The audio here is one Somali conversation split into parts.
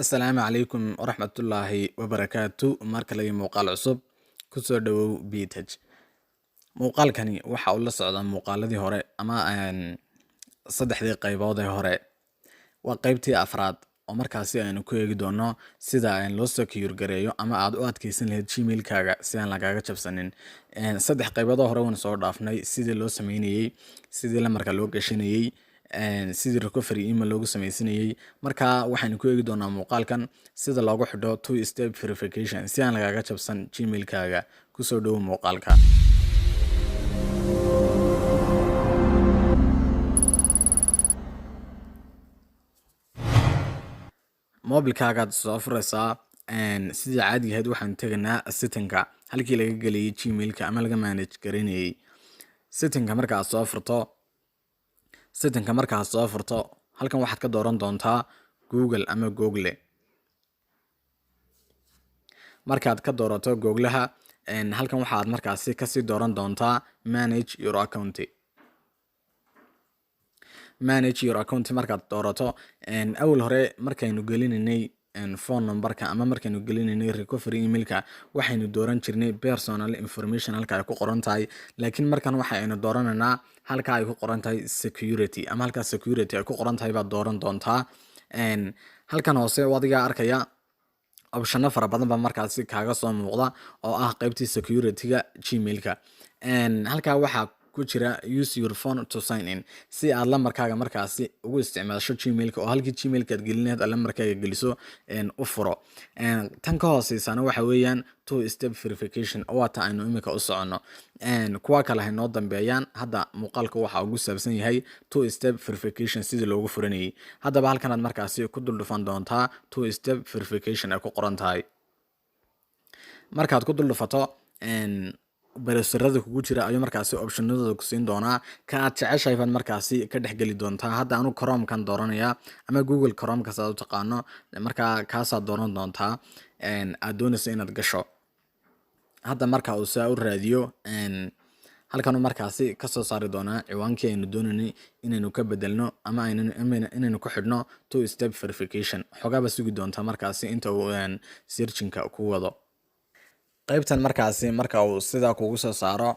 Asalaamu calaykum waraxmatullaahi wabarakaatu. Mar kale iyo muuqaal cusub. Kusoo dhawow BTech. Muuqaalkani waxa uu la socdaa muuqaaladii hore ama saddexdii qaybood ee hore. Waa qaybtii afraad oo markaasi aynu ku eegi doono sida loo secure gareeyo ama aad u adkeysan lahayd Gmailkaaga si aan lagaaga jabsanin. Saddex qaybood oo hore waan soo dhaafnay: sidii loo sameynayey, sidii lambarka loo gashanayey, sidii recovery email loogu sameysanayey. Marka waxaynu ku eegi doonaa muuqaalkan sida loogu xidho two step verification si aan lagaaga jabsan Gmailkaaga. Kusoo dhawow muuqaalka. Mobilkaagaad soo furaysaa. Sidii caadiga ahayd waxaan teganaa settingka, halkii laga geliyay Gmailka ama laga manage gareynayay. Settingka markaad soo furto, halkan waxaad ka dooran doontaa Google ama Google. Markaad ka doorato Googlaha, halkan waxaad markaasi kasii dooran doontaa Manage your account. Manage your account markaad doorato, awal hore markaynu gelinaynay phone numberka ama markaynu gelinaynay recovery emailka, waxaynu dooran jirnay personal information halka ay ku qoran tahay, laakiin markan waxa aynu dooranaynaa halka ay ku qoran tahay security, ama halka security ay ku qoran tahay baad dooran doontaa. Halkan hoose adigaa arkaya optiono fara badan baa markaasi kaaga soo muuqda oo ah qaybtii security-ga Gmailka. Halkaa waxaa ku jira use your phone to sign in, si aad lambarkaaga markaasi ugu isticmaasho Gmailka, oo halkii Gmailka aad gelin lahayd aad lambarkaaga geliso u furo. Tan ka hooseysana waxa weeyaan two step verification, oo waa ta aynu imika u soconno. Kuwa kale hay noo dambeeyaan. Hadda muuqaalka waxa ugu saabsan yahay two step verification sidii loogu furanayay. Haddaba halkanaad markaasi ku dul dhufan doontaa two step verification ay ku qoran tahay. Markaad ku dul dhufato, browserada kugu jira ayuu markaasi optionadooda ku siin doonaa. Ka aad jeceshahay baad markaasi ka dhexgeli doontaa. Hadda anu Chrome-kan dooranaya ama Google Chrome-ka saad u taqaano. Markaa kaasaad dooran doontaa aad doonayso inaad gasho. Hadda marka uu saa u raadiyo, halkanuu markaasi kasoo saari doonaa ciwaankii aynu doonaynay inaynu ka bedelno ama inaynu ku xidhno two step verification. Xogaaba sugi doontaa markaasi inta uu searchingka ku wado. Qaybtan markaasi marka uu sidaa kugu soo saaro,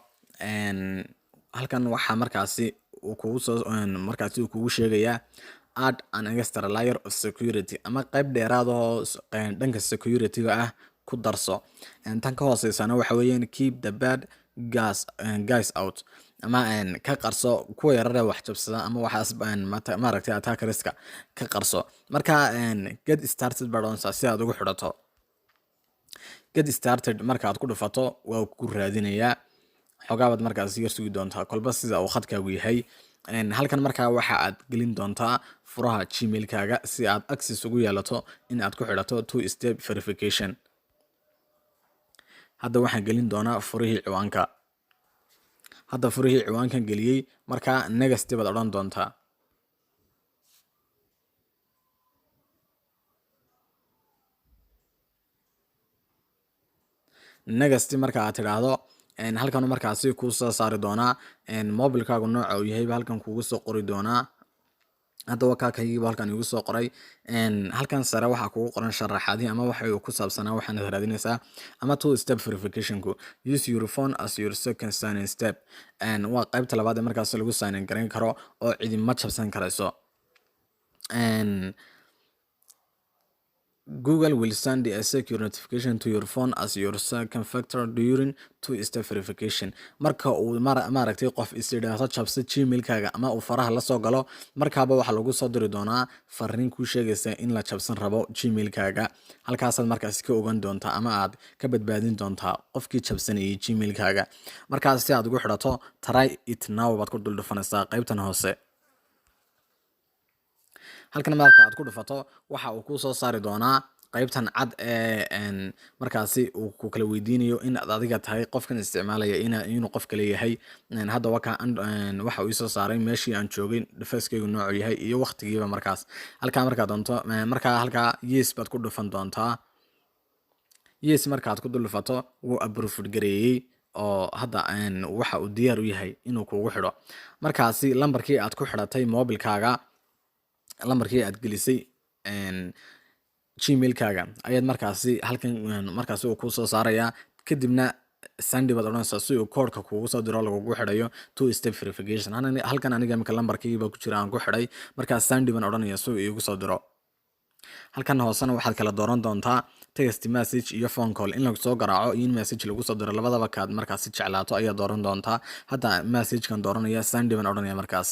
halkan waxaa markaasi uu kugu soo markaasi uu kugu sheegayaa add an extra layer of security, ama qayb dheeraad oo dhanka security-ga ah ku darso. Tan ka hooseysana waxa weeyaan keep the bad guys out, ama ka qarso kuwa yarare wax jabsada ama waxaas maaragtay attackerska ka qarso. Marka get started baad oranaysaa si aad ugu xidhato. Get started markaad ku dhufato, waa ku raadinayaa. Xogaabaad markaas yar sugi doontaa kolba sida uu khadkaagu yahay. Halkan markaa waxa aad gelin doontaa furaha Gmailkaaga si aad access ugu yeelato in aad ku xidhato two step verification. Hadda waxaan gelin doonaa furihii ciwaanka. Hadda furihii ciwaankan geliyey. Markaa next baad odhan doontaa. Next marka aad tidhaahdo, halkan markaasi kuu soo saari doonaa mobilkaagu nooca uu yahayba halkan kugu soo qori doonaa. Hadda waa kaa kaygiiba halkan igu soo qoray. Halkan sare waxaa kugu qoran sharaxaadii ama waxa uu ku saabsanaa waxaanad raadinaysaa ama two step verificationku. Use your phone as your second signing step waa qaybta labaad ee markaasi lagu sign garan karo oo cidi ma jabsan karayso. Google will send a secure notification to your phone as your second factor during two-step verification. Marka uu maaragtay qof is yidhaahdo jabso Gmailkaaga ama uu faraha la soo galo, markaaba waxaa lagu soo diri doonaa fariin kuu sheegaysa in la jabsan rabo Gmailkaaga. Halkaasaad markaasi ka ogan doontaa ama aad ka badbaadin doontaa qofkii jabsanayay Gmailkaaga. Markaas si aad ugu xidhato, try it now baad ku dul dhufanaysaa qaybtan hoose. Halkan marka aad ku dhufato, waxa uu kuu soo saari doonaa qaybtan cad ee markaasi uu ku kala weydiinayo in aad adiga tahay qofkan isticmaalaya, inuu qof kale yahay. Hadda waa waxa uu isoo saaray meeshii aan joogay, device-kaygu noocu yahay iyo waqtigiiba. Markaas halkaa markaad doonto, markaa halkaa yes baad ku dhufan doontaa. Yes markaad ku dul dhufato, wuu approved gareeyey oo hadda waxa uu diyaar u yahay inuu kugu xidho markaasi lambarkii aad ku xidhatay mobilkaaga, lambarkii aad gelisay. Gmailkaaga ayaad markaasi halkan markaasi uu kuu soo saarayaa. Kadibna send baad odhanaysaa si uu koodhka kuugu soo diro lagugu xidhayo two step verification. Halkan aniga imika lambarkii baa ku jira aan ku xidhay. Markaas send baan odhanaya si uu iigu soo diro. Halkan hoosena waxaad kala dooran doontaa text message iyo phone call, in lagu soo garaaco iyo in message lagu soo diro. Labadaba kaad markaasi jeclaato ayaa dooran doontaa. Hadda messagekan dooranaya, send baan odhanaya. Markaas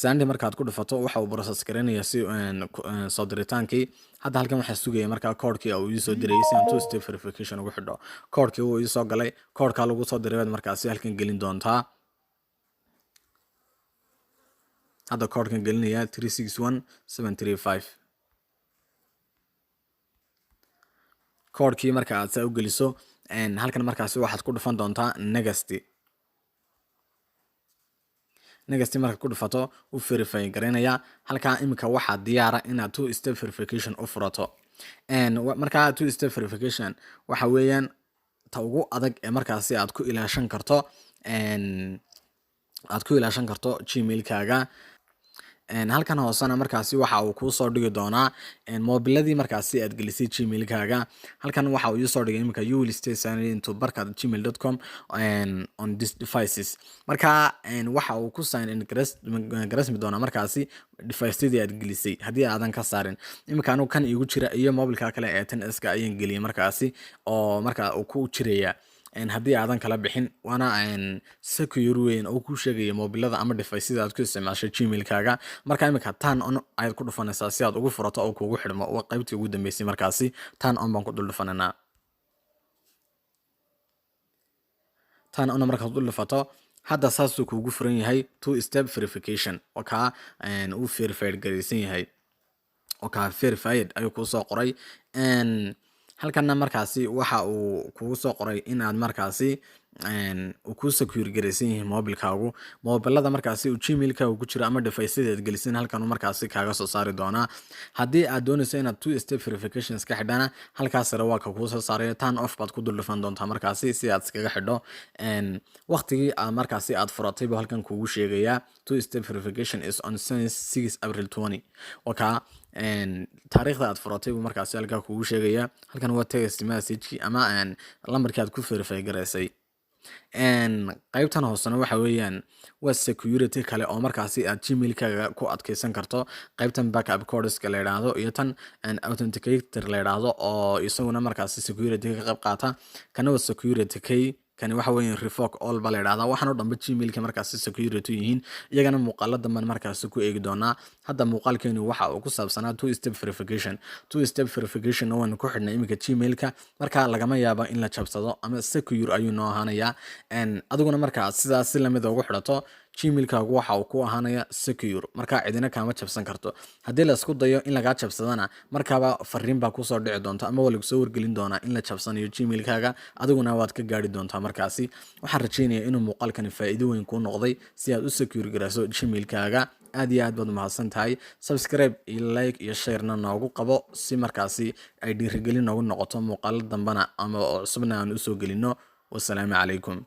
send markaad ku dhufato, waxa uu process gareynaya si soo diritaankii. Hadda halkan waxaa sugaya markaa koodhkii uu ii soo dirayay si aan two step verification ugu xidho. Koodhkii wuu ii soo galay. Koodhkaa lagu soo diray baad markaasi halkan gelin doontaa. Hadda koodhkan gelinaya, 361735. Koodhkii marka aad saa u geliso, halkan markaasi waxaad ku dhufan doontaa next. Next markaad ku dhufato, u verify garaynaya. Halkaa imika waxaa diyaara inaad two step verification u furato. Markaa two step verification waxa weeyaan ta ugu adag ee markaasi aad ku ilaashan karto Gmailkaaga. Halkan hoosena markaasi waxa uu kuu soo dhigi doonaa mobiladii markaasi aad gelisay Gmailkaaga. Halkan waxa uu iisoo dhigay imika "You will stay signed into barkad@gmail.com on this devices". Marka waxa uu ku sign in garasmi doonaa markaasi device-yadii aad gelisay haddii aadan ka saarin. Imika anigu kan iigu jira iyo mobilka kale ee 10s-ka ayaan geliyay markaasi, oo marka uu ku jiraya haddii aadan kala bixin. Waana secure weyn oo kuu sheegaya mobilada ama device-yada aad ku isticmaashay Gmailkaaga. Marka imika turn on ayaad ku dhufanaysaa si aad ugu furato oo kuugu xidhmo. Waa qaybtii ugu dambeysay. Markaasi turn on baan ku dul dhufanaynaa. Turn on markaad dul dhufato, hadda saasuu kuugu furan yahay two step verification. Waa kaa uu verified garaysan yahay oo kaa verified ayuu kuu soo qoray. Halkanna markaasi waxa uu kugu soo qoray inaad markaasi uu kuu secure garaysan yahay mobilkaagu. Mobilada markaasi uu Gmailkaagu ku jiro ama device-yada aad gelisin, halkan uu markaasi kaaga soo saari doonaa. Haddii aad doonayso inaad two step verification iska xidhana, halkaas sare waa ka kuu soo saarayo. Turn off baad ku dul dhufan doontaa markaasi si aad iskaga xidho. Waqtigii aad markaasi aad furatay buu halkan kugu sheegayaa: "Two step verification is on since 6 April 20". Waa kaa taariikhda aad furatay buu markaasi halkaa kugu sheegaya. Halkan waa text message ama lambarkii aad ku verify garaysay. Qaybtan hoosena waxa weeyaan waa security kale oo markaasi aad Gmailkaaga ku adkeysan karto. Qaybtan backup codeska la yidhaahdo iyo tan authenticator la yidhaahdo oo isaguna markaasi security ka qayb qaata. Kana waa security key, kani waxa weeyaan revoke all ba la yidhahdaa. Waxaan oo dhanba Gmailka markaasi security yihiin. Iyagana muuqaalo damban markaasi ku eegi doonaa. Hadda muuqaalkeenu waxa uu ku saabsanaa two step verification. Two step verification waanu ku xidhnay iminka Gmailka. Marka lagama yaabo in la jabsado ama secure ayuu noo ahaanayaa. Adiguna marka sidaas si lamida ugu xidhato, Gmailkaagu waxa uu ku ahaanaya secure. Marka cidina kaama jabsan karto. Haddii la isku dayo in lagaa jabsadana, markaaba fariin baa kusoo dhici doonta ama waa lagu soo wargelin doonaa in la jabsanayo Gmailkaaga, adiguna waad ka gaari doontaa. Markaasi waxaan rajeynayaa inuu muuqaalkani faa'iido weyn kuu noqday si aad u secure garayso Gmailkaaga. Aad iyo aad baad umahadsan tahay. Subscribe iyo like iyo sharena noogu qabo si markaasi ay dhiirigelin noogu noqoto, muuqaalo dambana ama oo cusubna aan usoo gelino. Wasalaamu calaykum.